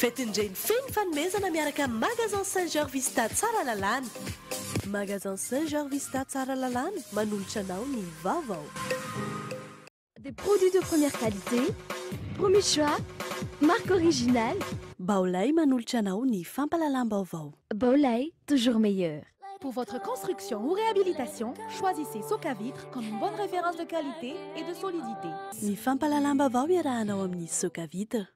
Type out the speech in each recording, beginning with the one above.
Fetin-dreny feno fanomezana miaraka amin'ny Magasin Saint Georges Vista Tsaralalàna. Magasin Saint Georges Vista Tsaralalàna manolotra anao ny vaovao. Des produits de première qualité, premier choix, marque originale. Baolai manolotra anao ny fampahalalam-baovao. Baolai, toujours meilleur. Pour votre construction ou réhabilitation, choisissez Socavitre comme une bonne référence de qualité et de solidité. Ny fampahalalam-baovao iarahanao amin'ny Socavitre.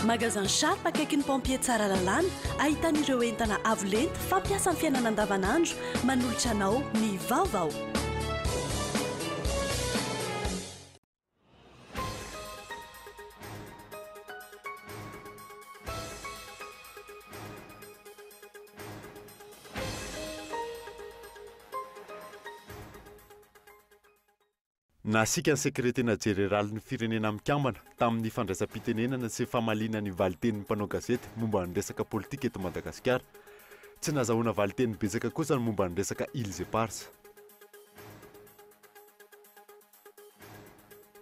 Magasin Sharp akaikin'ny pompier Tsaralalàna, ahitana ireo entana avo lenta fampiasa amin'ny fiainana andavanandro, manolotra anao ny vaovao. Nasiaka ny Sekretena Jeneralin'ny Firenena Mikambana tamin'ny fandraisam-pitenenana sy famaliana ny valin-tenin'ny mpanao gazety momba ny resaka politika eto Madagasikara. Tsy nazahoana valin-teny betsaka kosa ny momba ny resaka Îles Éparses.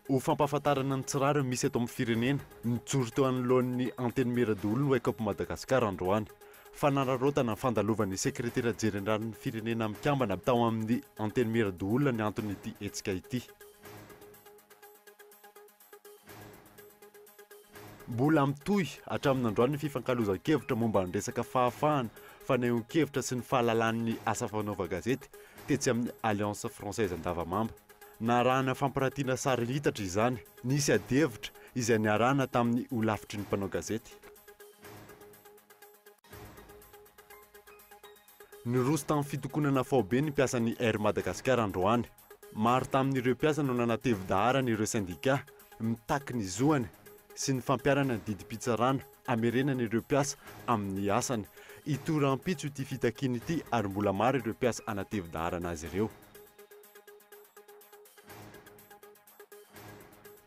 Ho fampahafantarana ny tsy rariny misy eto amin'ny firenena, nijoro teo anoloan'ny Antenimierandoholon'ny Wake Up Madagascar androany. Fanararaotana ny fandalovan'ny Sekretera Jeneralin'ny Firenena Mikambana tao amin'ny Antenimierandoholona ny anton'ity hetsika ity. Mbola mitohy hatramin'ny androany ny fifankalozan-kevitra momba ny resaka fahafahana fanehoan-kevitra sy ny fahalalan'ny asa fanaovan-gazety tetsy amin'ny Alliance Française Andavamamba. Narahana fampiratiana sary litatra izany. Nisy adihevitra izay niarahana tamin'ny holafitry ny mpanao gazety. Niroso tamin'ny fitokonana faobe ny mpiasan'ny Air Madagascar androany. Maro tamin'ireo mpiasa no nanatevin-daharana ireo sendika mitaky ny zoany sy ny fampiharana ny didim-pitsarana hamerenana ireo mpiasa amin'ny asany. Hitohy rahampitso ity fitakiana ity ary mbola maro ireo mpiasa hanatevin-daharana azy ireo.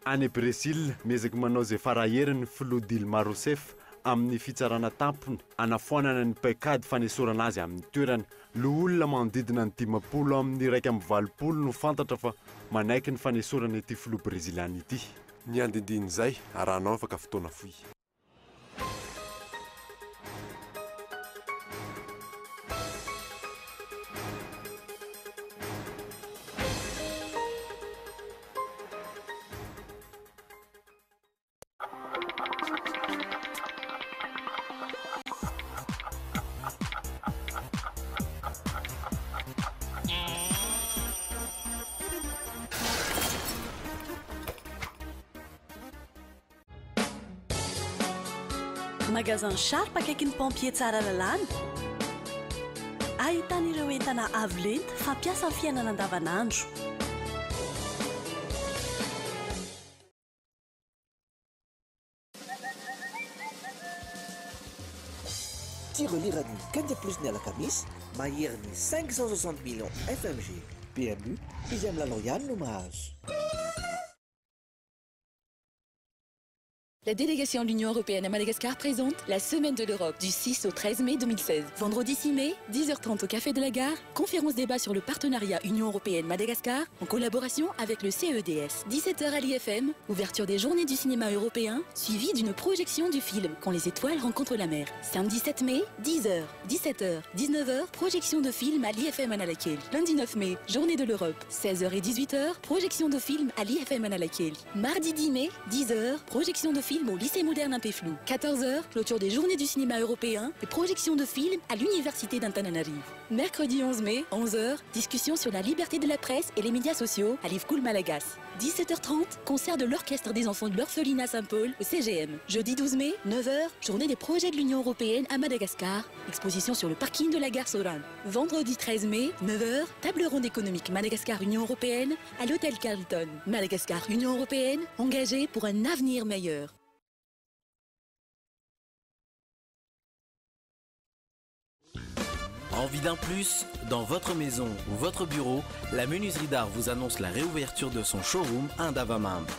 Any Brezila, miezaka manao izay fara-heriny ny filoha Dilma Rousseff amin'ny fitsarana tampony hanafoanana ny paikady fanesorana azy amin'ny toerany. Loholona manodidina ny 50 amin'ny 81 no fantatra fa manaiky ny fanesorana ity filoha breziliana ity. Ny andindinin'izay, arahanao afaka fotoana fohy. Magasin Sharp akaikin'ny pompier Tsaralalàna. Ahitana ireo entana avo lenta fampiasa amin'ny fiainana andavanandro. Tirelire ny Quinte Plus ny alakamisy, maherin'ny 560 millions FMG, PMU, izay milalao ihany no mahazo. La délégation de l'Union européenne à Madagascar présente la Semaine de l'Europe du 6 au 13 mai 2016. Vendredi 6 mai, 10h30 au Café de la Gare, conférence débat sur le partenariat Union européenne-Madagascar en collaboration avec le CEDS. 17h à l'IFM, ouverture des journées du cinéma européen, suivie d'une projection du film Quand les étoiles rencontrent la mer. Samedi 7 mai, 10h, 17h, 19h, projection de film à l'IFM Analakely. Lundi 9 mai, journée de l'Europe, 16h et 18h, projection de film à l'IFM Analakely. Mardi 10 mai, 10h, projection de film au lycée moderne Impéflou. 14h, clôture des journées du cinéma européen et projection de film à l'université d'Antananarivo. Mercredi 11 mai, 11h, discussion sur la liberté de la presse et les médias sociaux à l'Ivkoul Malagas. 17h30, concert de l'orchestre des enfants de l'orphelinat Saint-Paul au CGM. Jeudi 12 mai, 9h, journée des projets de l'Union européenne à Madagascar, exposition sur le parking de la gare Soran. Vendredi 13 mai, 9h, table ronde économique Madagascar-Union européenne à l'hôtel Carlton. Madagascar Union européenne, engagée pour un avenir meilleur. Envie d'un plus Dans votre maison ou votre bureau, la menuiserie d'art vous annonce la réouverture de son showroom Indavamamba.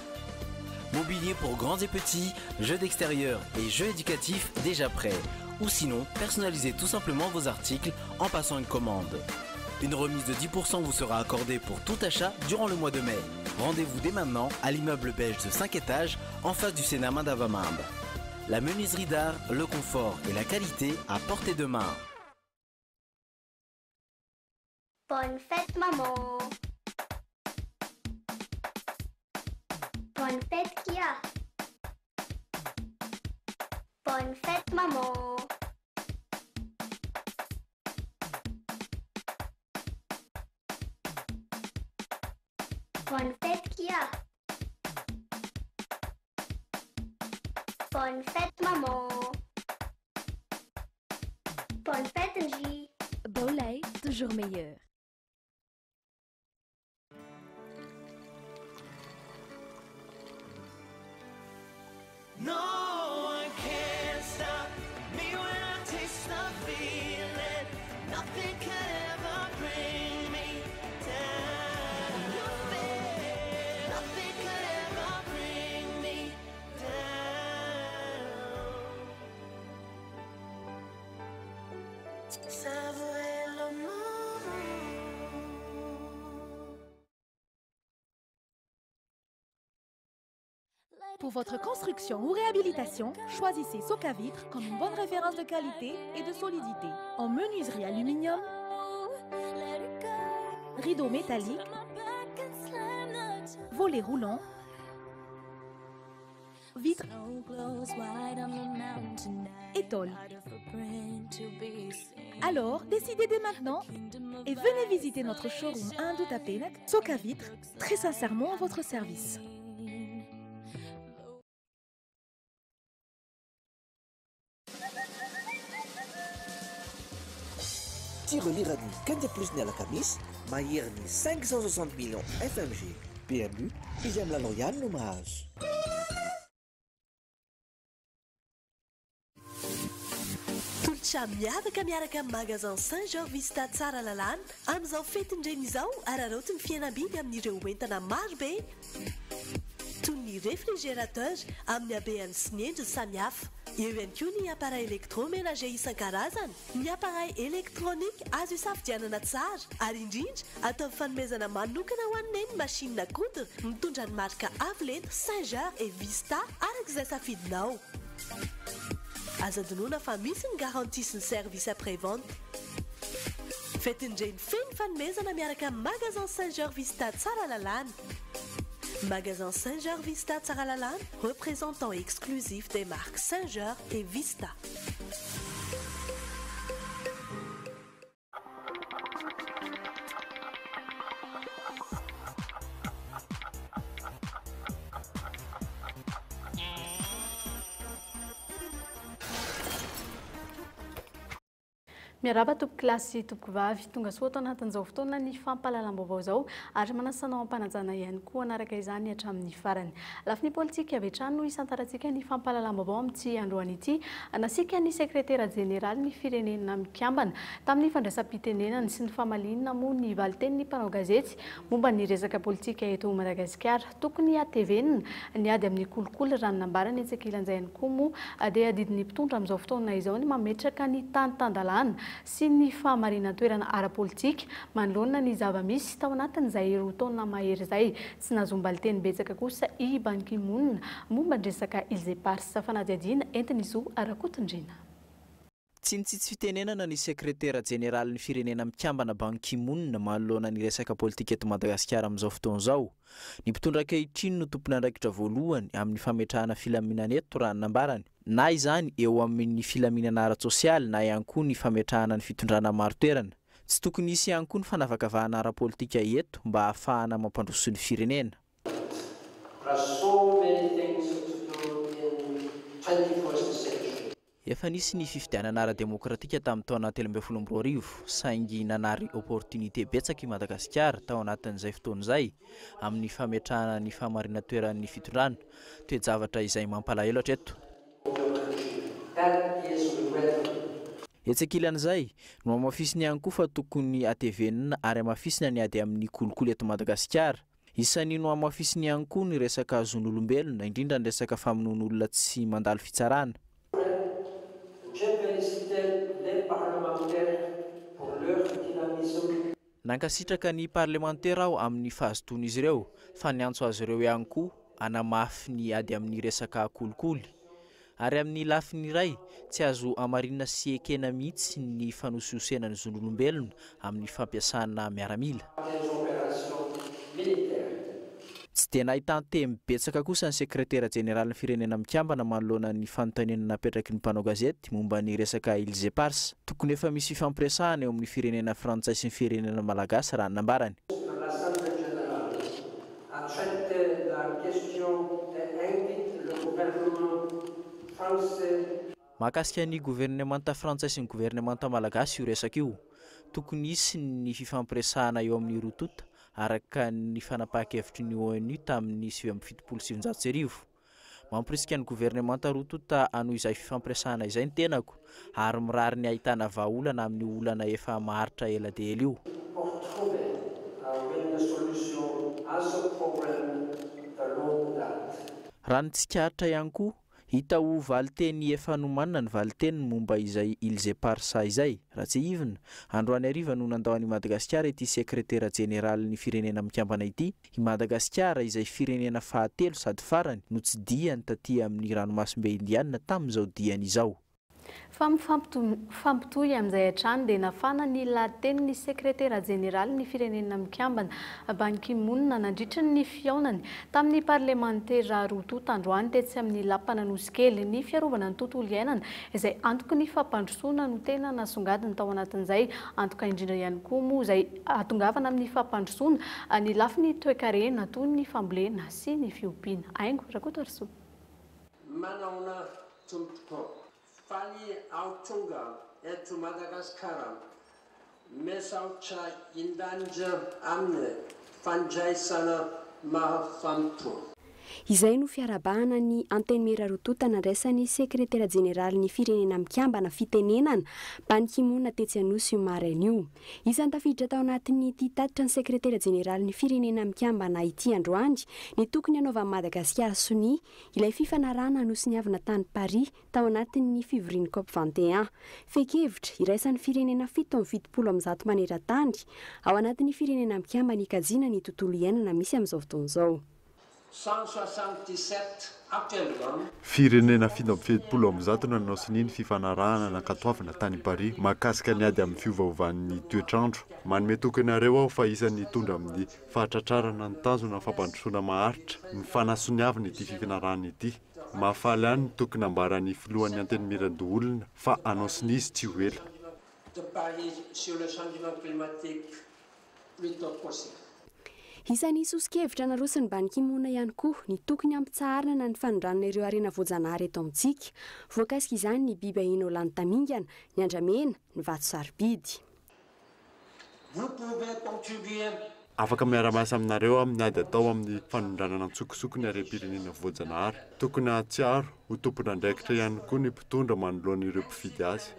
Mobilier pour grands et petits, jeux d'extérieur et jeux éducatifs déjà prêts. Ou sinon, personnalisez tout simplement vos articles en passant une commande. Une remise de 10% vous sera accordée pour tout achat durant le mois de mai. Rendez-vous dès maintenant à l'immeuble beige de 5 étages en face du Sénat Mandavamimbe. La menuiserie d'art, le confort et la qualité à portée de main. Bonne fête maman. Bonne fête Kia. Bonne fête maman. Bonne fête Kia. Bonne fête maman. Bonne fête Nji. Bolay, toujours meilleur. No one can stop me when I taste the feeling. Nothing could ever bring me down. Nothing, nothing could ever bring me down. Savourer le moment. Pour votre construction ou réhabilitation, choisissez Socavitre comme une bonne référence de qualité et de solidité. En menuiserie aluminium, rideaux métalliques, volets roulants, vitres et tôles. Alors, décidez dès maintenant et venez visiter notre showroom à Andohatapenaka, Socavitre, très sincèrement à votre service. Tirelire ny Quinte Plus ny alakamisy mahery ny 560 millions FMG PMU izay milalao ihany no mahazo. Tolotra miavaka miaraka amin'ny magasin Saint-Georges Vista Tsaralalàna amin'izao fetin-dreny izao araraoty ny fihenam-bidy amin'ireo entana marobe toy ny réfrigérateur amin'ny habehany sy ny endriny samihafa. Eo ihany koa ny appareil électroménager isan-karazany, ny appareil électronique azo isafidianana tsara ary indrindra atao fanomezana manokana ho an'ny neny machine à coudre mitondra ny marika avo lenta Saint-Georges et Vista araka izay safidinao. Aza adinoina fa misy ny garantie sy ny service après-vente. Fetin-dreny feno fanomezana miaraka amin'ny magasin Saint-Georges Vista Tsaralalàna. Magasin Saint-Georges Vista Tsaralalàna, représentant exclusif des marques Saint-Georges et Vista. Miarahaba tompoko sy tompoko vavy, tonga soa ato anatin'izao fotoana ny fampahalalam-baovao izao ary manasa anao am-panajana ihany koa hanaraka izany hatramin'ny farany. Lafiny politika avy hatrany no isantarantsika ny fampahalalam-baovao amin'ity androany ity. Nasiaka ny sekretera jeneraly ny firenena mikambana tamin'ny fandraisam-pitenenany sy ny famaliana moa ny valitenin'ny mpanao gazety momba ny resaka politika eto Madagasikara. Tokony hatevenina ny ady amin'ny kolikoly raha ny nambarany etsy ankilan'izay ihany koa moa dia adidin'ny mpitondra amin'izao fotoana izao ny mametraka ny tany tan-dalàna sy ny fahamarinan-toerana ara-politika manoloana ny zava-misy tao anatin'izay 2 taona mahery izay. Tsy nahazoam-baliteny betsaka kosa i Ban Ki-moon momba ny resaka Îles Éparses fanadihadiana entin'izy Rakotondriana. Tsy nitsitsy fitenenana ny sekretera jeneralin'ny firenena mikambana Ban Ki-moon manoloana ny resaka politika eto Madagasikara amin'izao fotoana izao. Ny mpitondra ankehitriny no tompon'andraikitra voalohany amin'ny fametrahana filaminana eto raha ny nambarany. Na izany eo amin'ny filaminana ara-tsosialy na ihany koa ny fametrahana ny fitondrana maro toerana. Tsy tokony hisy ihany koa ny fanavakavahana ara-politika eto mba hahafahana mampandroso ny firenena. There are so many things to do in 21st century. Efa nisy ny fifidianana ara-demokratika tamin'ny taona 2013, saingy nanary opportunité betsaka i Madagasikara tao anatin'izay fotoana izay amin'ny fametrahana ny fahamarinan-toeran'ny fitondrana, toe-javatra izay mampalahelo hatreto. That is regrettable. Etsy ankilan'izay, no hamafisiny ihany koa fa tokony hatevenina ary hamafisina ny ady amin'ny kolikoly eto Madagasikara. Isan'ny no hamafisiny ihany koa ny resaka zon'olombelona, indrindra ny resaka famonoan'olona tsy mandalo fitsarana. Je félicite les parlementaires pour leur dynamisme. Nankasitraka ny parlemantera aho amin'ny fahazotoan'izy ireo fa niantso azy ireo ihany koa hanamafy ny ady amin'ny resaka kolikoly. Ary amin'ny lafiny iray, tsy azo hamarinina sy ekena mihitsy ny fanosihosena ny zon'olombelona amin'ny fampiasana miaramila. Tsy dia nahitan-teny betsaka kosa ny sekretera jeneralin'ny Firenena Mikambana manoloana ny fanontaniana napetraky ny mpanao gazety momba ny resaka Îles Éparses. Tokony efa misy fifampiresahana eo amin'ny firenena frantsay sy ny firenena malagasy raha ny nambarany. Mahakasika ny governemanta frantsay sy ny governemanta malagasy io resaka io. Tokony hisy ny fifampiresahana eo amin'ny roa tonta araka ny fanapahan-kevitry ny ONU tamin'ny 1979. Mamporisika ny governemanta roa tonta hanohy izay fifampiresahana izay ny tenako ary mirary ny hahitana vahaolana amin'io olana efa maharitra ela dia ela io. Raha ny tsikaritra ihany koa, Hita ho valinteny efa nomanina ny valinteniny momba izay Îles Éparses izay. Raha tsiahivina, androany hariva no nandao an'i Madagasikara ity sekretera jeneralin'ny Firenena Mikambana ity. I Madagasikara izay firenena fahatelo sady farany notsidihany taty amin'ny ranomasimbe Indiana tamin'izao diany izao. Fa mifampitohy amin'izay hatrany dia nafana ny lahatenin'ny sekretera jeneralin'ny Firenena Mikambana, Ban Ki-moon, nandritra ny fihaonany tamin'ny parlemantera roa tonta androany tetsy amin'ny Lapan'Anosikely. Ny fiarovana ny tontolo iainana izay antoky ny fampandrosoana no tena nasongadiny tao anatin'izay. Antoka indrindra ihany koa moa izay hahatongavana amin'ny fampandrosoana ny lafiny toekarena toy ny fambolena sy ny fiompiana. Haingo Rakotoarisoa. Manaona tompoko. Faly aho tonga eto Madagasikara. Misaotra indrindra amin'ny fandraisana mahafapo. Izay no fiarahabana ny Antenimiera roa tonta nandraisan'ny Sekretera Jeneralin'ny Firenena Mikambana fitenenana, Ban Ki-moon tetsy Anosy io maraina io. Isan'ny tafiditra tao anatin'ity tatitra ny Sekretera Jeneralin'ny Firenena Mikambana ity androany ny tokony hanaovan'i Madagasikara sonia Ilay fifanarahana nosoniavina tany Paris tao anatin'ny fivorian'ny Cop 21. Fehin-kevitra iraisan'ny firenena 177 maneran-tany ao anatin'ny Firenena Mikambana hikajiana ny tontolo iainana misy amin'izao fotoana izao. 177 actuellement. Firenena 177 no nanao sonia ny fifanarahana nankatoavina tany Paris mahakasika ny ady amin'ny fiovaovan'ny toetr'andro. Manome toky anareo aho fa isan'ny hitondra amin'ny fahatratrarana ny tanjona fampandrosoana maharitra ny fanasoniavina ity fifanarahana ity. Mahafaly ahy ny toky nambaran'ny filohan'ny Antenimierandoholona fa hanao sonia izy tsy ho ela. De Paris sur le changement climatique plus tôt possible. Isan'ny soso-kevitra naroson'i Ban Ki-moon ihany koa ny tokony hampitsaharana ny fanondranana ireo harena voajanahary eto amintsika. Voakasika izany ny biby ahiana ho lany tamingana, ny andramena, ny vato sarobidy. Vous pouvez contribuer. Afaka miara-miasa aminareo amin'ny ady atao amin'ny fanondranana an-tsokosoko ny harem-pirenena voajanahary. Tokony hahatsiaro ho tompon'andraikitra ihany koa ny mpitondra manoloana ireo mpifidy azy.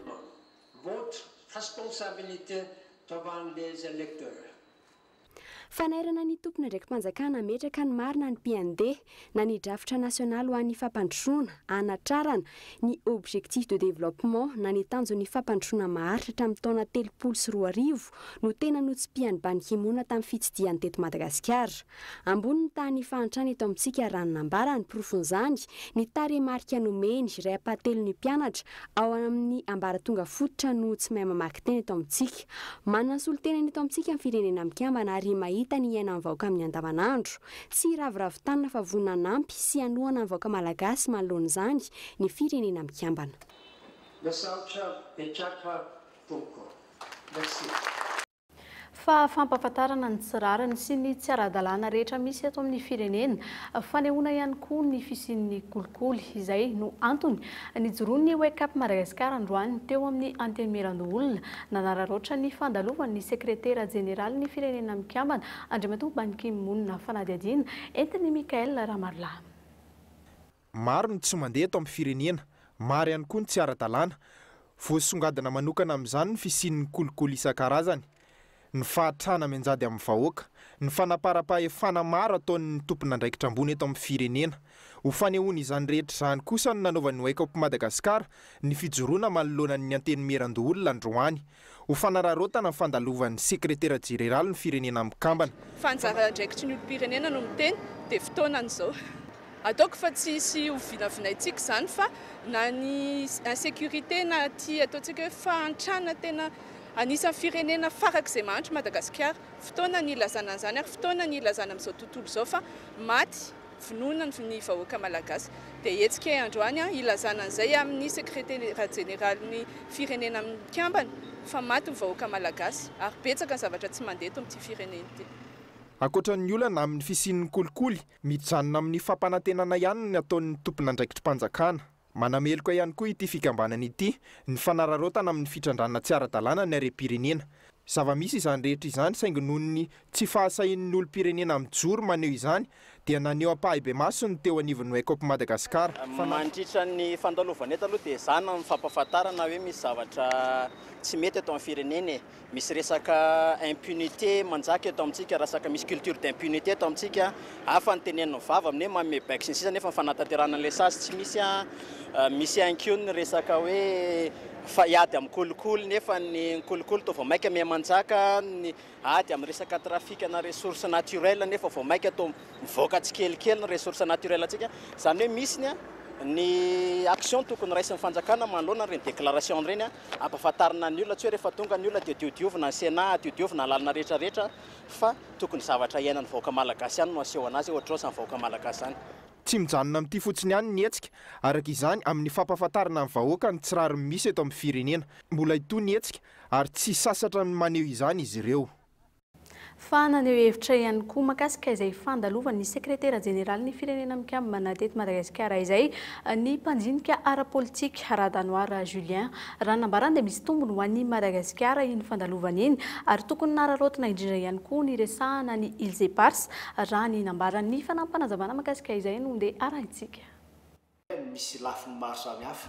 Votre responsabilité devant les électeurs. Fanairana ny tompon'andraiki-panjakana hametraka ny marina ny PND na ny drafitra nasionaly ho an'ny fampandrosoana hanatrarana ny Objectifs de développement na ny tanjon'ny fampandrosoana maharitra hatramin'ny taona 2030 no tena notsipihan'i Ban Ki-moon tamin'ny fitsidihany teto Madagasikara. Ambony ny tahan'ny fahantrana eto amintsika raha ny nambarany, porofon'izany ny tarehimarika nomeny, iray ampahatelon'ny mpianatra ao amin'ny ambaratonga fototra no tsy mahay mamaky teny eto amintsika. Manana ny solontenany eto amintsika ny Firenena Mikambana ary mahita ny iainan'ny vahoaka amin'ny andavanandro. Tsy hiraviravy tanana fa vonona hanampy sy hanohana ny vahoaka malagasy manoloana izany ny Firenena Mikambana. Misaotra betsaka tompoko. Merci. Fa fampahafantarana ny tsy rariny sy ny tsy ara-dalàna rehetra misy eto amin'ny firenena, fanehoana ihany koa ny fisian'ny kolikoly. Izay no antony nijoroan'ny Wake Up Madagascar androany teo amin'ny Antenimierandoholona. Nanararaotra ny fandalovan'ny sekretera jeneralin'ny Firenena Mikambana, Andriamatoa Ban Ki-moon. Fanadihadiana entin'i Mickaël Ramarolahy. Maro ny tsy mandeha eto amin'ny firenena, maro ihany koa ny tsy ara-dalàna. Voasongadina manokana amin'izany ny fisian'ny kolikoly isan-karazany. ny fahantrana mianjady amin'ny vahoaka, ny fanaparam-pahefana maro ataon'ny tompon'andraikitra ambony eto amin'ny firenena. Ho fanehoana izany rehetra izany kosa no nanaovan'ny Wake Up Madagascar ny fijoroana manoloana ny Antenimierandoholona androany, ho fanararaotana ny fandalovan'ny Sekretera Jeneralin'ny Firenena Mikambana. Fa anjara andraikitry ny olom-pirenena no miteny dia fotoanany izao. Ataoko fa tsy hisy ho vinavinaintsika izany fa na ny insécurité na aty ataontsika hoe fahantrana tena anisan'ny firenena farak'izay mahantra Madagasikara. Fotoana ny hilazana an'izany ary fotoana ny hilazana amin'izao tontolo izao fa maty vonoina ny vahoaka malagasy. Dia hetsika androany hilazana an'izay amin'ny sekretera jeneralin'ny Firenena Mikambana fa maty ny vahoaka malagasy ary betsaka ny zavatra tsy mandeha eto amin'ity firenena ity. Ankoatra ny olana amin'ny fisian'ny kolikoly, mijanona amin'ny fampanantenana ihany ny ataon'ny tompon'andraikitrim-panjakana. Manameloka ihany koa ity fikambanana ity ny fanararaotana amin'ny fitrandrahana tsy ara-dalàna ny harem-pirenena. Zava-misy izany rehetra izany saingy noho ny tsy fahasahian'ny olom-pirenena mijoro maneho izany dia naneho ampahibemaso ny teo anivon'ny Wake Up Madagascar. Mandritra ny fandalovana eto aloha dia ezahana ny fampahafantarana hoe misy zavatra tsy mety eto amin'ny firenena e. Misy resaka impunité manjaka eto amintsika, resaka misy culture d'impunité eto amintsika. Hafa ny tenenin'ny vava amin'ny hoe manome baiko sy ny sisa nefa ny fanatanterahana an'ilay sazy tsy misy. Misy ihany koa ny resaka hoe fa hiady amin'ny kolikoly nefa ny kolikoly toa vao mainka miha manjaka, ny ady amin'ny resaka trafic na ressources naturelles nefa vao mainka toa mivoaka tsikelikely ny ressources naturelles antsika. Izany hoe misy ny ny action tokony raisin'ny fanjakana manoloana ireny déclaration ireny, ampahafantarina ny olona, tsy hoe rehefa tonga ny olona dia diodiovina ny Sénat, diodiovina ny lalana rehetra rehetra fa tokony zavatra iainan'ny vahoaka malagasy ihany no aseho anazy hoe ohatr'izao izany vahoaka malagasy izany. Tsy mijanona amin'ity fotsiny ihany ny hetsika, araka izany, amin'ny fampahafantarana ny vahoaka ny tsy rariny misy eto amin'ny firenena. Mbola hitohy ny hetsika ary tsy sasatra ny maneho izany izy ireo. Fa naneho hevitra ihany koa mahakasika izay fandalovan'ny sekretera jeneralin'ny Firenena Mikambana teto Madagasikara izay ny mpandinika ara-politika Radanoir Julien. Raha ny nambarany dia misy tombony ho an'i Madagasikara iny fandalovana iny ary tokony nararaotina indrindra ihany koa ny resahana ny Îles Éparses Raha ny nambaran'ny fanampinazavana mahakasika izay no ndeha arahintsika. Misy lafiny maro samihafa.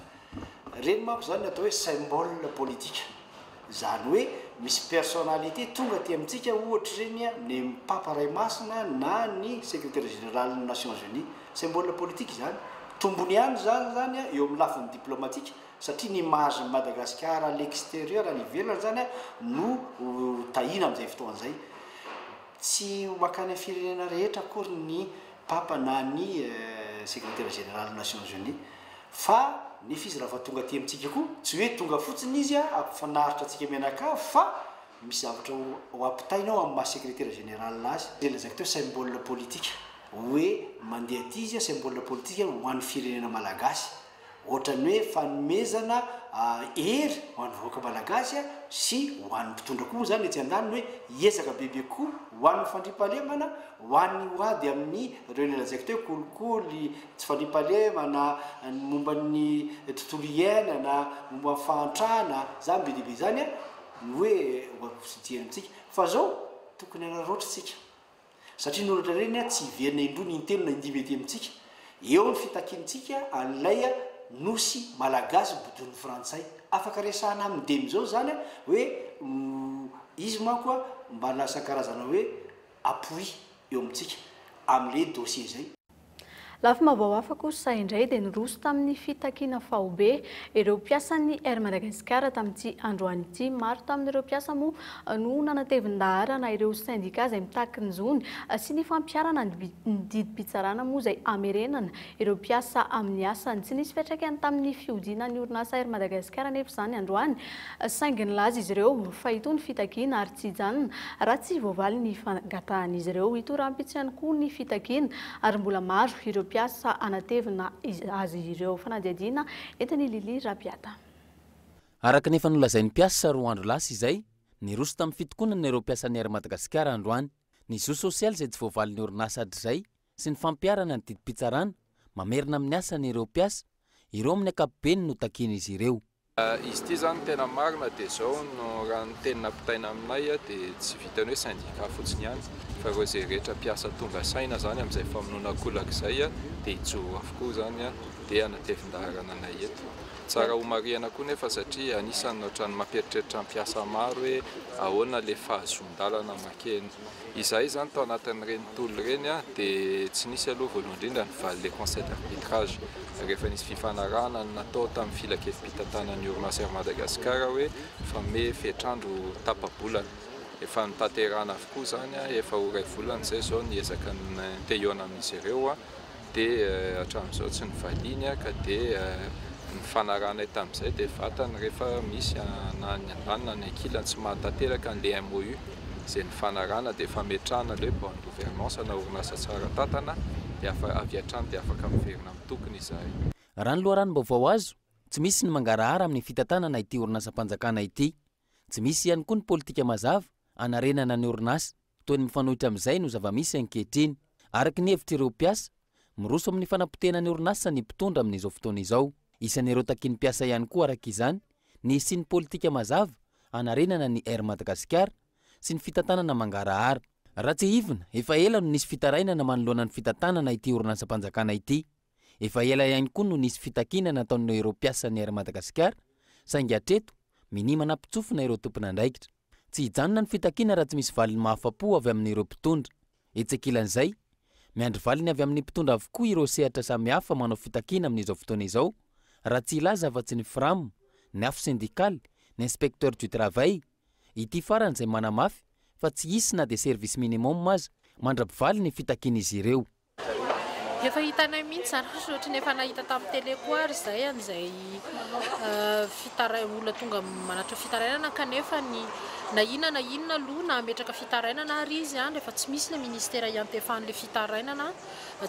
Ireny manko izany ny atao hoe symbole politique. Izany hoe misy personnalité tonga aty amintsika ohatra ireny ny Papa Ray Masina na ny Secrétaire Général ny Nations Unies. Symbole politique izany. Tombony ihany izany izany eo amin'ny lafiny diplomatique satria ny image n'i Madagasikara à l'extérieur any ivelany izany no tahiana amin'izay fotoana izay. Tsy ho mankany amin'ny firenena rehetra akory ny Papa na ny Secrétaire Général Nations Unies fa nefa izy raha vao tonga aty amintsika koa tsy hoe tonga fotsiny izy hampifanaritra antsika mianakavy fa misy zavatra ho ampitaina ao amin'ny maha Secrétaire Général azy. Izay lazaiko teo symbole politique hoe mandeha aty izy symbole politique ho an'ny firenena malagasy. Ohatran'ny hoe fanomezana hery ho an'ny vahoaka malagasy sy ho an'ny mpitondra koa moa izany etsy andaniny hoe hiezaka bebe kokoa ho an'ny fandriampahalemana, ho an'ny ho ady amin'ny ireo ilay lazaiko teo kolikoly, tsy fandriampahalemana, ny momba ny tontolo iainana, momba ny fahantrana, izany be dia be izany ny hoe ho jery amintsika. Fa izao tokony hanararaotra isika. Satria ny olatra ireny tsy hiverina indroa ny intelo na indimy ety amintsika. Eo ny fitakiantsika an'ilay nosy malagasy bodoin'ny frantsay. Afaka resahana aminy demy izao izany hoe izy manko mba lasa karazana hoe appui eo amintsika amin'ilay dossier izay. Lafim-baovao hafa kosa indray dia niroso tamin'ny fitakiana faobe ireo mpiasan'ny Air Madagascar tamin'ity androany ity. Maro tamin'ireo mpiasa moa no nanatevin-daharana ireo sendika izay mitaky ny zony sy ny fampiharana ny didim-pitsarana moa izay hamerenana ireo mpiasa amin'ny asany. Tsy nisy fiantraikany tamin'ny fihodinan'ny orinasa Air Madagascar anefa izany androany saingy nilaza izy ireo fa hitohy ny fitakiana ary tsy hijanona raha tsy voavaly ny fangatahan'izy ireo. Hitohy rahampitso ihany koa ny fitakiana ary mbola maro ireo mpiasa hanatevina azy ireo. Fanadihadiana entin'i Lily Rabiata. Araka ny efa nolazain'ny mpiasa roa andro lasa izay, niroso tamin'ny fitokonana ireo mpiasan'ny Air Madagascar androany. Ny zo sosialy izay tsy voavalin'ny orinasa hatrizay sy ny fampiharana ny didim-pitsarana mamerina amin'ny asany ireo mpiasa, ireo amin'ny ankapobeny no takian'izy ireo. Izy ity izany tena marina dia izao no raha ny teny nampitaina aminay dia tsy vitan'ny hoe syndicat fotsiny ihany fa ireo izay rehetra mpiasa tonga saina izany amin'izay famonoana ankolaka izay dia hijoro avokoa izany dia hanatevin-daharana anay eto. Tsara homarihana koa nefa satria anisan'ny ohatran'ny mampieritreritra mpiasa maro hoe ahoana ilay fahazoan-dalana makeny. Izahay izany tao anatin'ireny tolona ireny dia tsy nisy aloha voalohany indrindra ny valin'ilay conseil d'arbitrage. Rehefa nisy fifanarahana natao tamin'ny filankevi-pitantanan'ny orinasa Air Madagascar hoe mifamehy fetr'andro tapa-bolana. Efa notanterahana avokoa izany, efa ho iray volana izay izao ny ezaka te-hihaona amin'izy ireo. dia hatramin'izao tsy nivaliany ka dia ny fanarahanay tamin'izay dia vatany rehefa misy na ny andaniny na ny ankilany tsy mahatanteraka an'ilay MOU izay nifanarahana dia fametrahana ilay hoe bonne gouvernance na orinasa tsara tantana dia avy hatrany dia afaka miverina amin'ny tokony izahay. Raha ny loharanom-baovao azo, tsy misy ny mangarahara amin'ny fitantanana ity orinasam-panjakana ity. Tsy misy ihany koa ny politika mazava hanarenana ny orinasa. Toy ny mifanohitra amin'izay no zava-misy ankehitriny. Araka ny hevitr'ireo mpiasa, miroso amin'ny fanapotehana ny orinasa ny mpitondra amin'izao fotoana izao. Isan'ireo takian'ny mpiasa ihany koa araka izany ny hisian'ny politika mazava hanarenana ny Air Madagascar sy ny fitantanana mangarahara. Raha tsiahivina, efa ela no nisy fitarainana manoloana ny fitantanana ity orinasam-panjakana ity. Efa ela ihany koa no nisy fitakiana nataon'ireo mpiasan'ny Air Madagascar, saingy hatreto, minia manampitsofina ireo tompon'andraikitra. Tsy hijanona ny fitakiana raha tsy misy valiny mahafa-po avy amin'ireo mpitondra. Etsy ankilan'izay, miandry valiny avy amin'ny mpitondra avokoa ireo sehatra samihafa manao fitakiana amin'izao fotoana izao, raha tsy hilaza afa-tsy ny Fram, ny afo sendikaly, ny inspecteur du travail, ity farany izay manamafy fa tsy hisy na dia service minimum aza mandra-pivaly ny fitakian'izy ireo. Efa hitanay mihitsy izany fa ohatran'ny efa nahita tamin'ny télé koa ary izay an'izay fitarai- olona tonga manatitra fitarainana kanefa ny na inona na inona aloha na hametraka fitarainana ary izy an, rehefa tsy misy ilay ministera iantefan'ilay fitarainana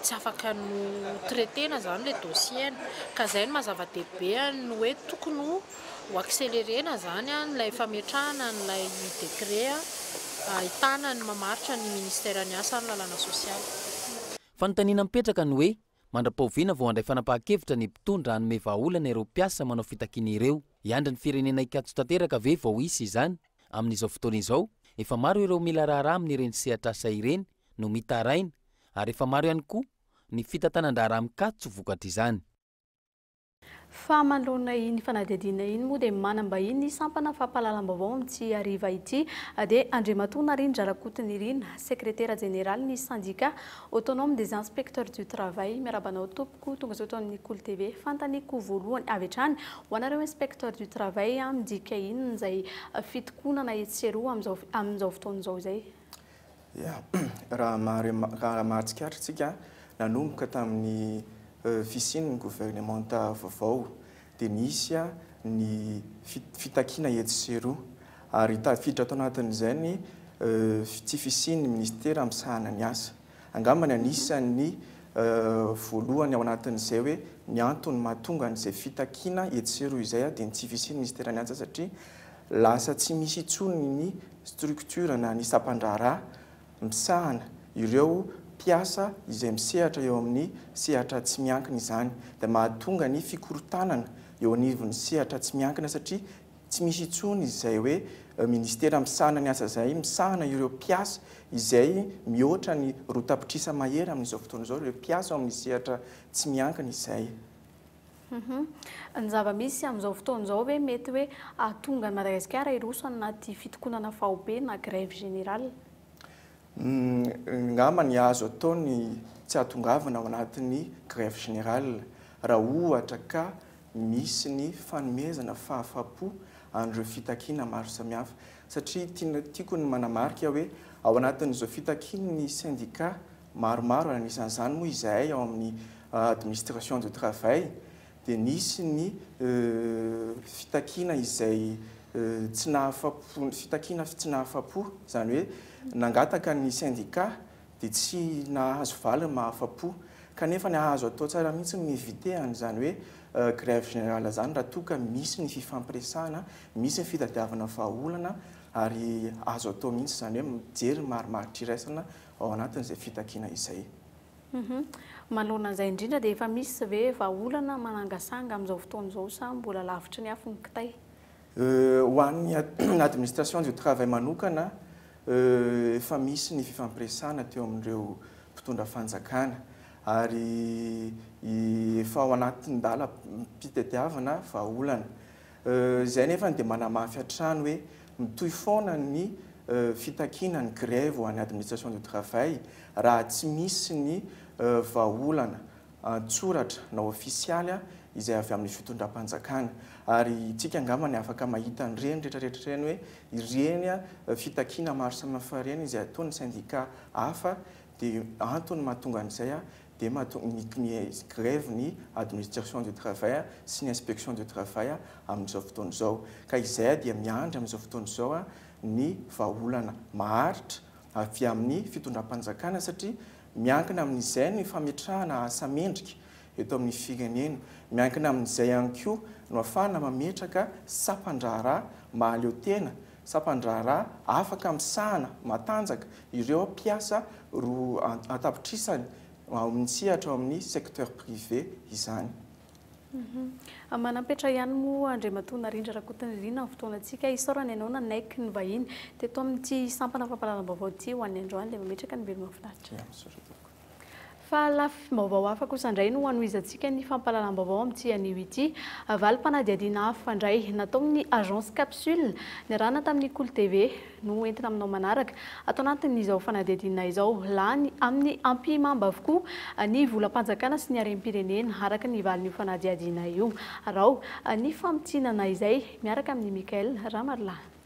tsy afaka no traiter-na izany ilay dossier-ny. Ka izay no maha zava-dehibe ny hoe tokony ho Ho accélérer-na izany ilay fametrahana an'ilay décret ahitana ny mamaritra ny ministeran'ny asa ny lalàna sosialy. Fanontaniana mipetraka ny hoe, mandra-pahoviana vao handray fanapahan-kevitra ny mpitondra hanome vahaolana ireo mpiasa manao fitakiana ireo? Hiandry ny firenena hikatso tanteraka ve vao hisy izany? Amin'izao fotoana izao, efa maro ireo mila raharaha amin'ireny sehatr'asa ireny no mitaraina ary efa maro ihany koa ny fitantanan-draharaha mikatso vokatr'izany. Fa manoloana iny fanadihadiana iny moa dia manam-bahiny ny sampana fampahalalam-baovao amin'ity hariva ity dia Andriamatoa Narindra Rakotonirina, sekretera jeneralin'ny Syndicat Autonome des Inspecteurs du Travail. Miarahaba anao tompoko, tonga soa eto amin'ny Kolo TV. Fanontaniako voalohany avy hatrany ho anareo Inspecteurs du Travail, midika inona izay fitokonana etsy sy eroa amin'izao fotoana izao izay? Ya, raha raha mahatsikaritra isika, nanomboka tamin'ny fisian'ny governemanta vaovao dia nisy ny fitakiana etsy sy eroa ary tafiditra tao anatin'izay ny tsy fisian'ny minisitera misahana ny asa. Angamba ny anisan'ny voalohany ao anatin'izay hoe ny antony mahatonga an'izay fitakiana etsy sy eroa izay dia ny tsy fisian'ny minisiteran'ny asa satria lasa tsy misy intsony ny structure na ny sampan-draharaha misahana ireo mpiasa izay misehatra eo amin'ny sehatra tsy miankina izany dia mahatonga ny fikorontanana eo anivon'ny sehatra tsy miankina satria tsy misy intsony izay hoe ministera misahana ny asa izay misahana ireo mpiasa izay mihoatra ny 2 tapitrisa mahery amin'izao fotoana izao ireo mpiasa ao amin'ny sehatra tsy miankina izay. Ny zava-misy amin'izao fotoana izao ve mety hoe hahatonga an'i Madagasikara hiroso anaty fitokonana faobe na grève générale? Angamba ny azo atao ny tsy hahatongavana ao anatin'ny grève générale raha ohatra ka misy ny fanomezana fahafapo an'ireo fitakiana maro samihafa satria tiako ny manamarika hoe ao anatin'izao fitakian'ny syndicat maromaro ary anisan'izany moa izahay ao amin'ny administration du travail dia nisy ny fitakiana izay tsy nahafapo, fitakiana tsy nahafapo, izany hoe nangataka ny syndicat dia tsy nahazo valiny mahafapo kanefa ny azo atao tsara mihitsy ny mi-éviter an'izany hoe grève générale izany raha toa ka misy ny fifampiresahana, misy ny fitadiavana vahaolana ary azo atao mihitsy izany hoe mijery ny marimaritra iraisana ao anatin'izay fitakiana izay. Manoloana an'izay indrindra dia efa misy ve vahaolana manangasanga amin'izao fotoana izao sa mbola lavitry ny afo ny kitay? Ho an'ny administration du travail manokana, efa misy ny fifampiresahana teo amin'ireo mpitondra fanjakana ary efa ao anatin'ny dalam-pitadiavana vahaolana. Izay anefa dia manamafy hatrany hoe mitohy foana ny fitakiana ny grève ho an'ny administration du travail raha tsy misy ny vahaolana an-tsoratra na ofisialy izay avy amin'ny fitondram-panjakana. Ary isika angamba ny afaka mahita an'ireny rehetra rehetra ireny hoe ireny fitakiana maro samihafa ireny izay ataon'ny sendika hafa dia antony mahatonga an'izay dia mahatonga ny grève ny administration du travail sy ny inspection du travail amin'izao fotoana izao. Ka izay dia miandry amin'izao fotoana izao ny vahaolana maharitra avy amin'ny fitondram-panjakana satria miankina amin'izay ny fametrahana asa mendrika eto amin'ny firenena. Miankina amin'izay ihany koa no ahafahana mametraka sampan-draharaha mahaleo tena, sampan-draharaha afaka misahana matanjaka ireo mpiasa roa an-tapitrisany ao amin'ny sehatra ao amin'ny secteur privé izany. Manam-petra ihany moa Andriamatoa Narindra Rakotonirina ny fotoanantsika. Isaorana ianao nanaiky ny vahiny teto amin'ity sampana fampahalalam-baovao ity ho an'ny androany. Dia mametraka ny veloma finaritra. Ya, misaotra tompoko. Fa lafim-baovao hafa kosa indray no hanohizantsika ny fampahalalam-baovao amin'ity anio ity. Valim-panadihadiana hafa indray nataon'ny Agence Capsule niarahana tamin'ny Kolo TV no entina aminao manaraka. Ato anatin'izao fanadihadiana izao, lany amin'ny ampihimamba avokoa ny volam-panjakana sy ny harem-pirenena, araka ny valin'io fanadihadiana io. Araho ny famintinana izay miaraka amin'i Michael Ramarolahy.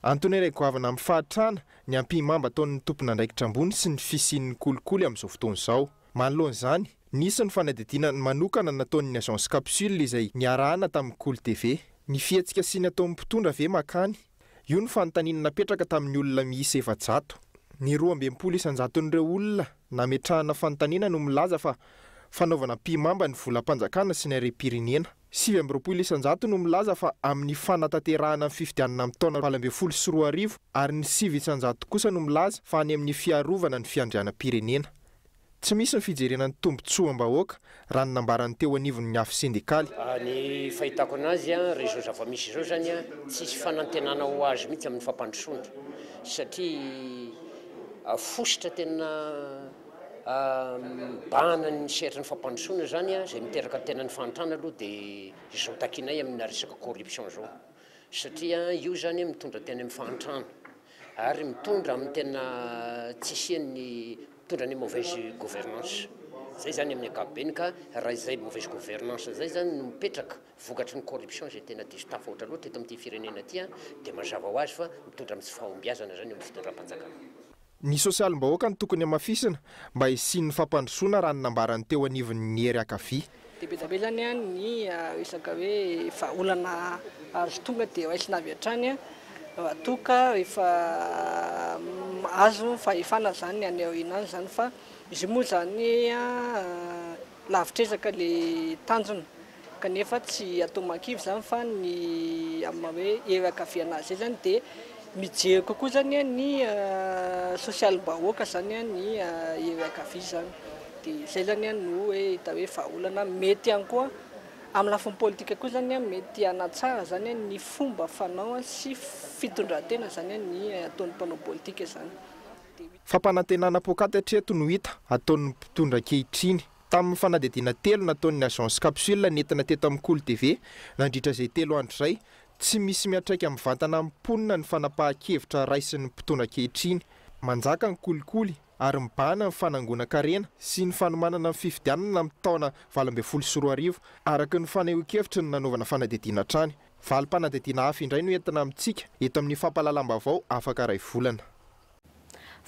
Antony iray goavana amin'ny fahantrana ny ampihimamba ataon'ny tompon'andraikitra ambony sy ny fisian'ny kolikoly amin'izao fotoana izao. Manoloana izany, nisy ny fanadihadiana manokana nataon'ny Agence Capsule izay niarahana tamin'ny Kolo TV. Ny fihetsika sy ny ataon'ny mpitondra ve makany? Io no fanontaniana napetraka tamin'ny olona miisa 400. Ny 62 isan-jaton'ireo olona nametrahana fanontaniana no milaza fa fanaovana ampihimamba ny volam-panjakana sy ny harem-pirenena. 29% no milaza fa amin'ny fanatanterahana ny fifidianana amin'ny taona 2018 ary ny 9% kosa no milaza fa any amin'ny fiarovana ny fiandrianam-pirenena. Tsy misy ny fijerena ny tombontsoam-bahoaka, raha ny nambaran'ny teo anivon'ny afo sendikaly. Ny fahitako anazy, raha izao zava-misy izao izany, tsisy fanantenana ho azo mihitsy amin'ny fampandrosoana satria fositra tena Mibahana ny sehatry ny fampandrosoana izany, izay miteraka ny tena ny fahantrana aloha dia izao takianay amina resaka corruption izao satria io izany mitondra tena amin'ny fahantrana ary mitondra amin'ny tena tsy hisian'ny mitondra ny mauvaise gouvernance izay izany amin'ny ankapobeny ka raha izay mauvaise gouvernance izay izany no mipetraka vokatry ny corruption izay tena diso tafahoatra loatra eto amin'ity firenena ity dia mazava ho azy fa mitondra amin'ny tsy fahombiazana izany eo amin'ny fitondram-panjakana. Ny sosialim-bahoaka no tokony hamafisina mba hisian'ny fampandrosoana raha ny nambaran'ny teo anivon'ny hery ankavia. Dia be dia be izany ny resaka hoe vahaolana azo tonga dia raisina avy hatrany raha toa ka efa azo ny fahefana izany any aoriana any izany fa izy io moa izany lavitr'ezaka ilay tanjona. Kanefa tsy atao mahakivy izany fa ny amin'ny maha hoe hery ankaviana azy izay izany dia mijery kokoa izany ny sosialim-bahoaka izany ny hery ankavia izany. Dia izay izany no hoe hita hoe vahaolana mety ihany koa amin'ny lafiny politika koa izany mety hanatsara izany ny fomba fanao sy fitondran-tena izany ny ataon'ny mpanao politika izany. Fampanantenana poakaty hatreto no hita ataon'ny mpitondra ankehitriny. Tamin'ny fanadihadiana telo nataon'ny Agence Capsule nentina teto amin'ny Kolo TV nandritra izay telo andro izay, tsy misy miantraika mivantana amin'ny mponina ny fanapahan-kevitra raisin'ny mpitondra ankehitriny. Manjaka ny kolikoly ary mibahana ny fanangonan-karena sy ny fanomanana ny fifidianana amin'ny taona 2018, araka ny fanehoan-kevitry ny nanaovana fanadihadiana hatrany. Valim-panadihadiana hafa indray no entina amintsika eto amin'ny fampahalalam-baovao afaka iray volana.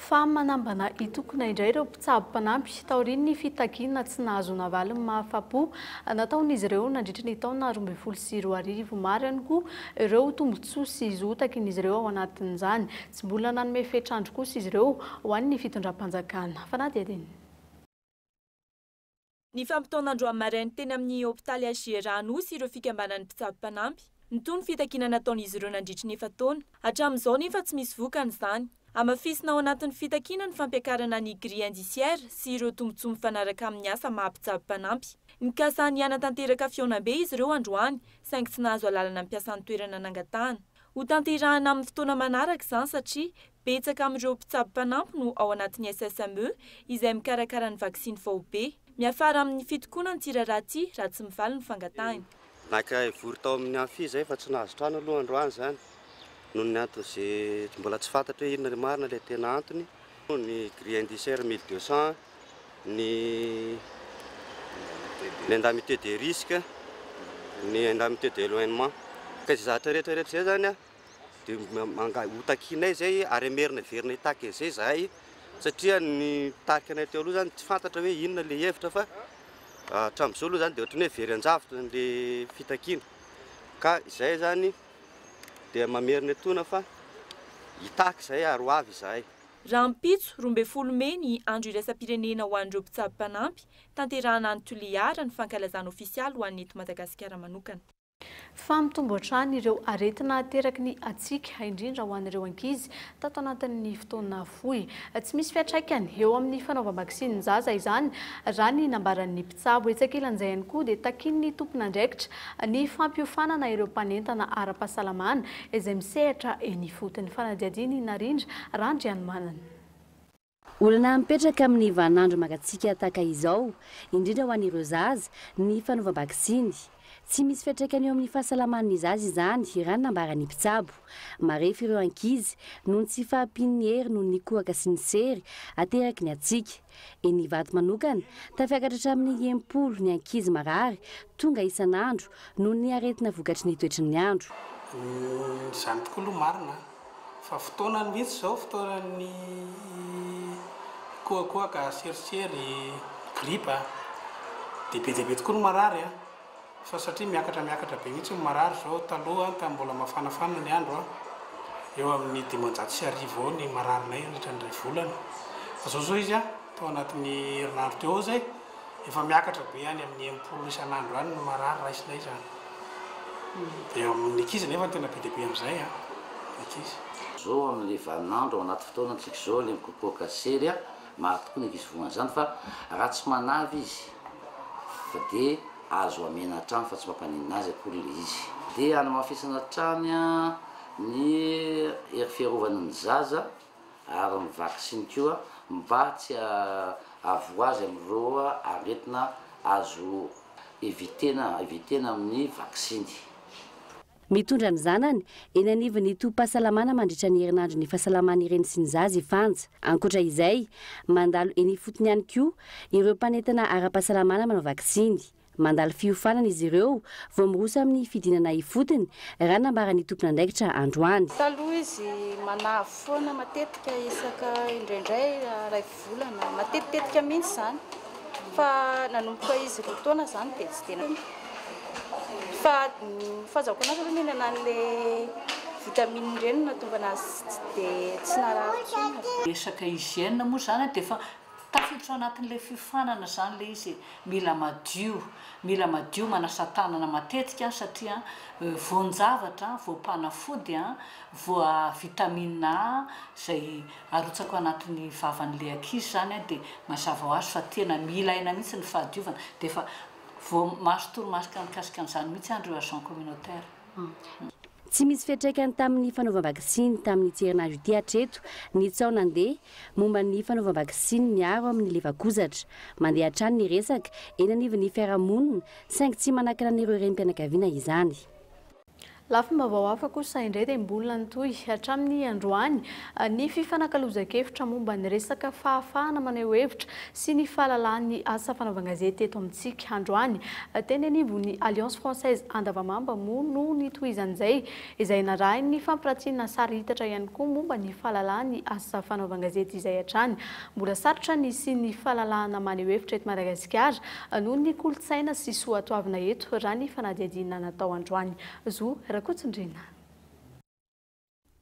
Fa manambana hitokona indray ireo mpitsabo mpanampy taorian'ny fitakiana tsy nahazoana valiny mahafapo nataon'izy ireo nandritry ny taona 2012. Maro ihany koa ireo tombontsoa sy zo takian'izy ireo ao anatin'izany. Tsy mbola nanome fetr'andro kosa izy ireo ho an'ny fitondram-panjakana. Fanadihadiana. Nifampitaona androany maraina teny amin'ny hopitaly HJRA Anosy ireo fikambanan'ny mpitsabo mpanampy. Mitohy ny fitakiana nataon'izy ireo nandritry ny efa-taona. Hatramin'izao nefa tsy misy vokany izany. Hamafisina ao anatin'ny fitakiana ny fampiakarana ny grille indiciaire sy ireo tombontsoa mifanaraka amin'ny asa maha mpitsabo mpanampy. Nikasa ny hanatanteraka fihaonambe izy ireo androany, saingy tsy nahazo alalana hampiasa ny toerana nangatahana. Hotanterahina amin'ny fotoana manaraka izany satria betsaka amin'ireo mpitsabo mpanampy no ao anatin'ny SSME izay mikarakara ny vaksiny faobe. Miafara amin'ny fitokonana ity raharaha ity raha tsy mivaly ny fangatahiny. Naka hivory tao amin'ny amphi izay fa tsy nahazo trano aloha androany izany noho ny antony izay mbola tsy fantatra hoe inona marina ilay tena antony. Ny grille indiciaire 1200, ny ny indemnité de risque, ny indemnité d'éloignement. Ka izay zavatra rehetra rehetra izay izany dia ho takianay izay ary hamerina hiverina hitaky an'izay izahay satria ny mpitarika anay teo aloha izany tsy fantatra hoe inona ilay hevitra fa hatramin'izao aloha izany dia ohatran'ny hoe very an-javitra ilay fitakiana ka izay izany dia mamerina etoana fa hitaky izahay ary ho avy izahay. Rahampitso, 12 mey ny andro iraisam-pirenena ho an'ireo mpitsabo mpanampy, tanterahina any Toliara ny fankalazana ofisialy ho an'ny eto Madagasikara manokana. Fa mitombo hatrany ireo aretina ateraky ny hatsiaka, indrindra ho an'ireo ankizy, tato anatin'ny fotoana fohy. Tsy misy fiantraikany eo amin'ny fanaovam-baksiny ny zaza izany, raha ny nambaran'ny mpitsabo. Etsy ankilan'izay ihany koa dia takian'ny tompon'andraikitra ny fampiofanana ireo mpanentana ara-pahasalamana izay misehatra eny ifotony. Fanadihadian'i Narindra Randrianomanana. Olana mipetraka amin'ny vaninandro mangatsiaka tahaka izao, indrindra ho an'ireo zaza, ny fanaovam-baksiny. Tsy misy fiantraikany eo amin'ny fahasalaman'ny zaza izany, raha ny nambaran'ny mpitsabo. Marefo ireo ankizy noho ny tsy fahampian'ny hery noho ny kohaka sy ny sery ateraky ny hatsiaka. Eny Ivato manokana, tafiakatra hatramin'ny 60 ny ankizy marary tonga isan'andro noho ny aretina vokatry ny toetry ny andro. Izany tokoa aloha marina an! Fa fotoanany mihitsy izao, fotoanan'ny kohakohaka, serisery, gripa. Dia be dia be tokoa ny marary an! Fa satria miakatra miakatra be mihitsy ny marary izao, taloha tamin'ny mbola mafanafana ny andro an, eo amin'ny 1500 eo ny mararinay nandritra ny iray volana. Fa izao izao izy an, tao anatin'ny herinandro teo eo izay, Efa miakatra be any amin'ny 60 isan'andro any ny marary raisinay izany. Dia eo amin'ny ankizy nefa no tena be dia be amin'izay an, ny ankizy. Zao amin'le vaninandro ao anaty fotoana tsika zao le mikokoaka sery a, maro tokoa ny ankizy voan'izany fa raha tsy manavy izy fa de azo amena hatrany fa tsy mampaninona azy akory le izy. De hanamafisana hatrany ny hery fiarovana ny zaza ary ny vaksiny koa mba tsy hahavoa azy amin'ireo aretina azo evitena evitena amin'ny vaksiny. Mitondra ny zanany eny anivon'ny tobim-pahasalamana mandritra ny herinandron'ny fahasalaman'ny reny sy ny zaza i Fanja. Ankoatra izay, mandalo eny ifotony ihany koa ireo mpanentana ara-pahasalamana manao vaksiny. Mandalo fiofanana izy ireo vao miroso amin'ny fidinana ifotony, raha nambaran'ny tompon'andraikitra androany. Taloha izy manavy foana matetika isaka indraindray iray volana, matetitetika mihitsy izany, fa nanomboka izy roa taona izany dia tsy dia fa ny fahazahoako anazy aloha mihinana an'ilay vitamine ireny no nahatonga anazy tsy dia tsy narary intsony. Resaka hygiène moa izany dia efa Tafiditra ao anatin'ilay fiofanana izany ilay izy e, mila madio, mila madio manasa tanana matetika satria voan-javatra, voam-panafody, voa vitamine A izay arotsaka ao anatin'ny vavan'ilay ankizy izany dia mazava ho azy fa tena mila aina mihitsy ny fahadiovana, dia efa voamaso toromarika mikasika an'izany mihitsy any ireo agents communautaires. Tsy misy fiantraikany tamin'ny fanaovam-baksiny tamin'ity herinandro ity hatreto ny tsaho nandeha momba ny fanaovam-baksiny miaro amin'ny lefakozatra. Mandeha hatrany ny resaka eny anivon'ny fiarahamonina saingy tsy manakana an'ireo renim-pianakaviana izany. Lafim-baovao hafa kosa indray dia mbola nitohy hatramin'ny androany ny fifanakalozan-kevitra momba ny resaka fahafahana maneho hevitra sy ny fahalalahan'ny asa fanaovan-gazety eto amintsika. Androany, teny anivon'ny Alliance Française Andavamamba moa no nitohizan'izay, izay narahin'ny fampiratiana sary hitatra ihany koa momba ny fahalalahan'ny asa fanaovan-gazety izay hatrany. Mbola sarotra ny hisian'ny fahalalahana maneho hevitra eto Madagasikara noho ny kolontsaina sy soatoavina eto, raha ny fanadihadiana natao androany. Zo Rakotsondriana.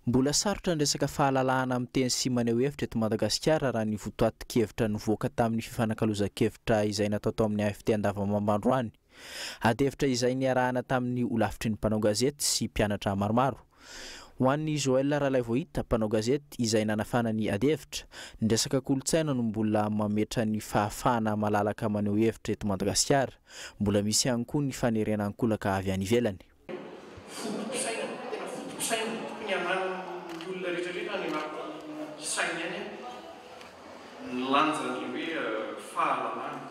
Mbola sarotra ny resaka fahalalahana miteny sy maneho hevitra eto Madagasikara raha ny votoatin-kevitra nivoaka tamin'ny fifanakalozan-kevitra izay natao tao amin'ny AFT Andavamamba androany. Adihevitra izay niarahana tamin'ny holafitry ny mpanao gazety sy mpianatra maromaro. Ho an'i Joël Ralaivoahita, mpanao gazety izay nanafana ny adihevitra, ny resaka kolontsaina no mbola mametra ny fahafahana malalaka maneho hevitra eto Madagasikara. Mbola misy ihany koa ny fanerena ankolaka avy any ivelany. Foto-pisainana, tena foto-pisainana tokony hananan'ny olona rehetra rehetra any anaty sainy any ny lanjan'ny hoe fahalalana.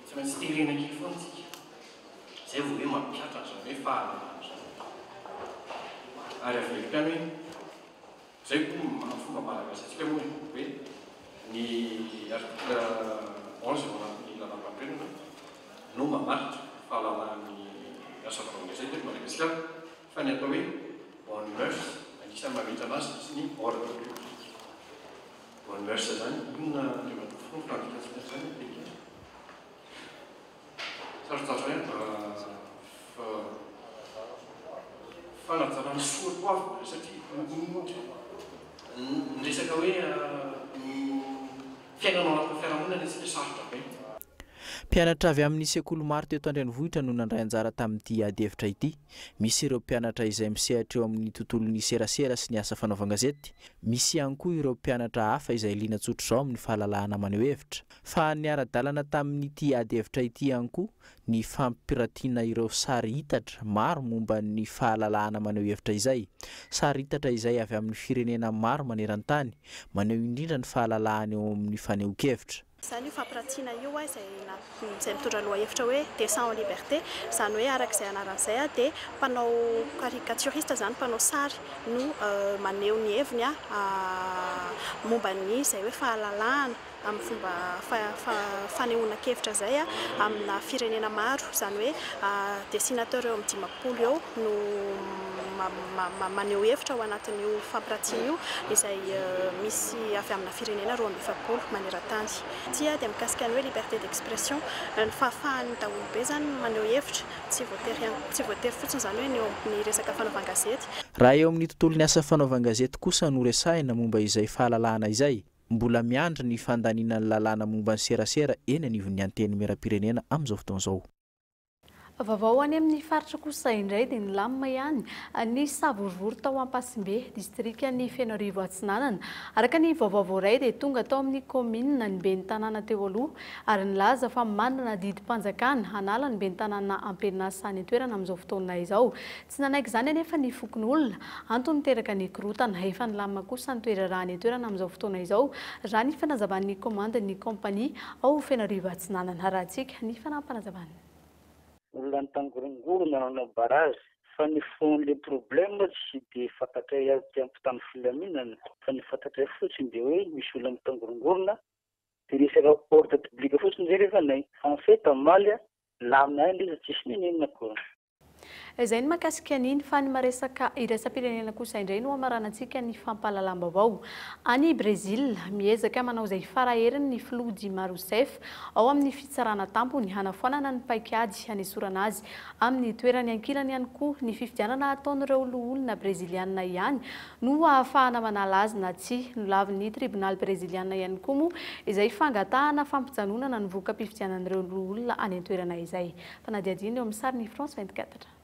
Tsy maintsy terena kely foana isika izay vao hoe mampihatra an'izany hoe fahalalana izany. Ary averiko ihany hoe izay koa amin'ny fomba malagasy antsika moa e, hoe ny article 11 ao anatin'ny lalàmpanorenana no mamaritra ny fahalalahan'ny asa fanaovan-gazety eto Madagasikara fa ny atao hoe bonne mœurs anisan'ny mametra anazy sy ny ordre public. Bonne mœurs izany inona Andriamatoa Filoha ny fandikantsika an'izany amin'ny teny gasy? Sarotsarotra ihany fa fanajana ny soa toavina satria ny resaka hoe fiainana ao anatin'ny fiarahamonina anie isika sarotra be. Mpianatra avy amin'ny sekoly maro teto an-drenivohitra no nandray anjara tamin'ity adihevitra ity. Misy ireo mpianatra izay misehatra eo amin'ny tontolon'ny serasera sy ny asa fanaovan-gazety. Misy ihany koa ireo mpianatra hafa izay liana tsotr'izao amin'ny fahalalahana maneho hevitra. Fa niara-dalana tamin'ity adihevitra ity ihany koa ny fampiratiana ireo sary hitatra maro momba ny fahalalahana maneho hevitra izay. Sary hitatra izay avy amin'ny firenena maro maneran-tany, maneho indrindra ny fahalalahana eo amin'ny fanehoan-kevitra. Izany io fampiratiana io izay izay mitondra lohahevitra hoe Dessin en liberté, izany hoe araka izay anarany izay dia mpanao caricaturiste izany, mpanao sary no maneho ny heviny momba ny izay hoe fahalalahana amin'ny fomba fanehoan-kevitra izay amina firenena maro, izany hoe dessinateur eo amin'ny 50 eo no maneho hevitra ao anatin'io fampiratiana io izay misy avy amina firenena 42 maneran-tany. Ity dia mikasika ny hoe liberté d'expression, ny fahafahan'ny daholobe izany maneho hevitra, tsy voatery tsy voatery fotsiny izany hoe ny eo amin'ny resaka fanaovan-gazety. Raha eo amin'ny tontolon'ny asa fanaovan-gazety kosa no resahina momba izay fahalalahana izay, mbola miandry ny fandaniana ny lalàna momba ny serasera eny anivon'ny Antenimierampirenena amin'izao fotoana izao. Vaovao any amin'ny faritra kosa indray dia nilamina ihany ny savorovoro tao Ampasimbe, distrikan'i Fenoarivo Atsinanana. Araka ny vaovao voaray dia tonga tao amin'ny kaominina ny ben'ny tanàna teo aloha ary nilaza fa manana didim-panjakana hanala ny ben'ny tanàna am-perinasa any an-toerana amin'izao fotoana izao. Tsy nanaiky izany anefa ny fokonolona, antony niteraka ny korontana. Efa nilamina kosa ny toe-draharaha any an-toerana amin'izao fotoana izao, raha ny fanazavan'ny komandin'ny kaompania ao Fenoarivo Atsinanana. Arahantsika ny fanampanazavan'ny. Olona nitangorongorona nanao barazy fa ny fond le problème tsy de fantatray aty am mpitandro filaminana fa ny fantatray fotsiny de hoe misy olona mitangorongorona de resaka ordre public fotsiny zay rehefa nay fa en fait omaly lamina ihany le izy tsisy ninoninona akory. Izay ny mahakasika an'iny fa ny maresaka iraisam-pirenena kosa indray no hamaranantsika ny fampahalalam-baovao. Any Brezila, miezaka manao izay fara-heriny ny filoha Dilma Rousseff ao amin'ny fitsarana tampony hanafoanana ny paikady hanesorana azy amin'ny toerany. Ankilany ihany koa, ny fifidianana hataon'ireo loholona breziliana ihany no hahafahana manala azy na tsia. Nolavin'ny tribonaly breziliana ihany koa moa izay fangatahana fampijanonana ny voka-pifidianan'ireo loholona any an-toerana izay. Fanadihadiana eo amin'ny sarin'ny France 24.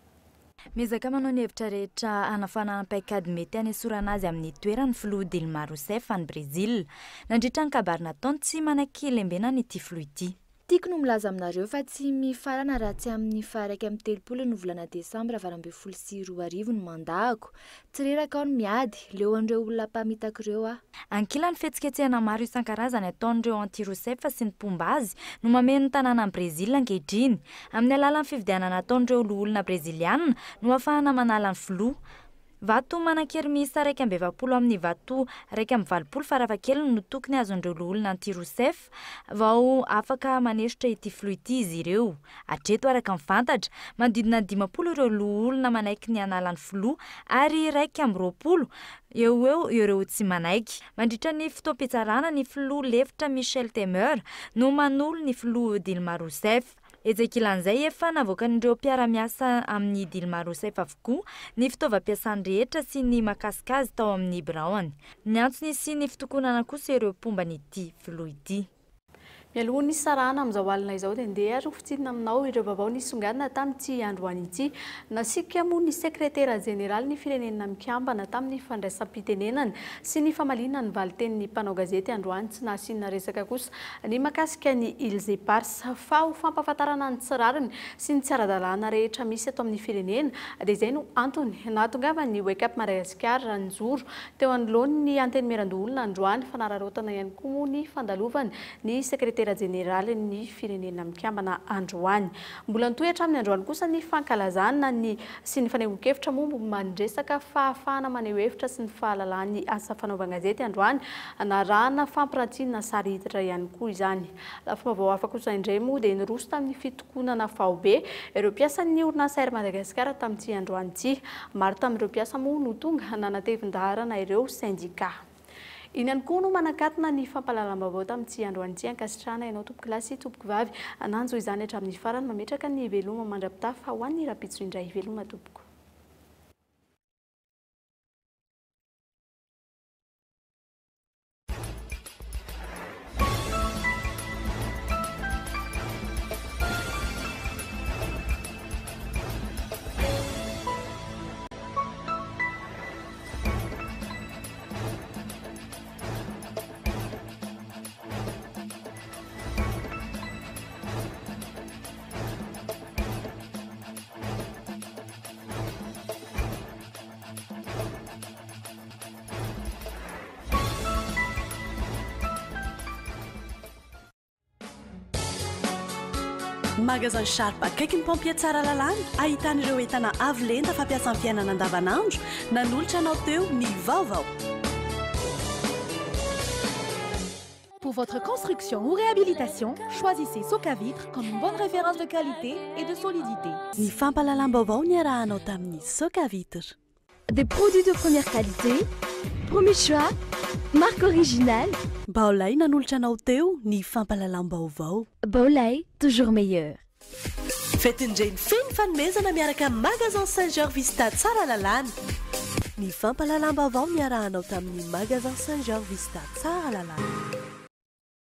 Miezaka manao ny hevitra rehetra hanafanana paikady mety hanesorana azy amin'ny toerany ny filoha Dilma Rousseff any Brezila. Nandritra ny kabary nataony, tsy manaiky lembenana ity filoha ity. Tiako no milaza aminareo fa tsy mifarana raha tsy amin'ny faha 31 ny volana desambra 2018 ny mandat-ko. Tsy reraka aho ny miady, leo an'ireo olona mpamitaka ireo aho. Ankilan'ny fihetsiketsehana maro isan-karazany ataon'ireo anti-Rousseff sy ny mpomba azy no mameno ny tanànan'i Brezila ankehitriny. Amin'ny alalan'ny fifidianana ataon'ireo loholona breziliana no ahafahana manala ny filoha. Vato manan-kery miisa 41 amin'ny vato 81 farafahakeliny no tokony azon'ireo loholona anti-Rousseff vao afaka manesotra ity filoha ity izy ireo. Hatreto araka ny fantatra, manodidina ny 50 ireo loholona manaiky ny hanala ny filoha ary 21 eo ho eo ireo tsy manaiky. Mandritra ny fotoam-pitsarana, ny filoha lefitra Michel Temer no manolo ny filoha Dilma Rousseff. Etsy ankilan'izay, efa navoakan'ireo mpiara-miasa amin'i Dilma Rousseff avokoa ny fitaovam-piasany rehetra sy ny mahakasika azy tao amin'ny biraony. Niantso ny hisian'ny fitokonana kosa ireo mpomba an'ity filoha ity. Mialoha ny hisarahana amin'izao alina izao dia ndeha ary hofintinina aminao ireo vaovao nisongadina tamin'ity androany ity. Nasiaka moa ny sekretera jeneralin'ny Firenena Mikambana tamin'ny fandraisam-pitenenany sy ny famaliana ny valin-tenin'ny mpanao gazety androany. Tsy nahasiana resaka kosa ny mahakasika ny Îles Éparses fa ho fampahafantarana ny tsy rariny sy ny tsy ara-dalàna rehetra misy eto amin'ny firenena dia izay no antony nahatongavan'ny Wake Up Madagascar nijoro teo anoloan'ny Antenimierandoholona androany. Fanararaotana ihany koa moa ny fandalovany ny sekretera jeneralin'ny Firenena Mikambana androany. Mbola nitohy hatramin'ny androany kosa ny fankalazana ny sy ny fanehoan-kevitra momba ny resaka fahafahana maneho hevitra sy ny fahalalahan'ny asa fanaovan-gazety androany, narahana fampirantiana sary hiditra ihany koa izany. Lafim-baovao hafa kosa indray moa dia niroso tamin'ny fitokonana faobe ireo mpiasan'ny orinasa Air Madagascar tamin'ity androany ity. Maro tamin'ireo mpiasa moa no tonga nanatevin-daharana ireo sendikà. Iny ihany koa no manakatona ny fampahalalam-baovao tamin'ity androany ity. Ankasitrahana ianao tompokolahy sy tompokovavy nanjo izany hatramin'ny farany. Mametraka ny veloma mandra-pitafa ho an'ny rahampitso indray. Veloma tompoko. Magasin Sharp akaiky ny pompier Tsaralalàna ahitana ireo entana avo lenta fampiasa amin'ny fiainana andavanandro nanolotra anao teo ny vaovao. Pour votre construction ou réhabilitation, choisissez Socavitre comme une bonne référence de qualité et de solidité. Ny fampahalalam-baovao niarahanao tamin'ny Socavitre. Des produits de première qualité, premier choix, marque originale. Baolai nanolotra anao teo ny fampahalalam-baovao. Baolai, toujours meilleur. Fetin-dreny feno fanomezana miaraka amin'ny Magasin Saint Georges Vista Tsaralalàna. Ny fampahalalam-baovao niarahanao tamin'ny Magasin Saint Georges Vista Tsaralalàna.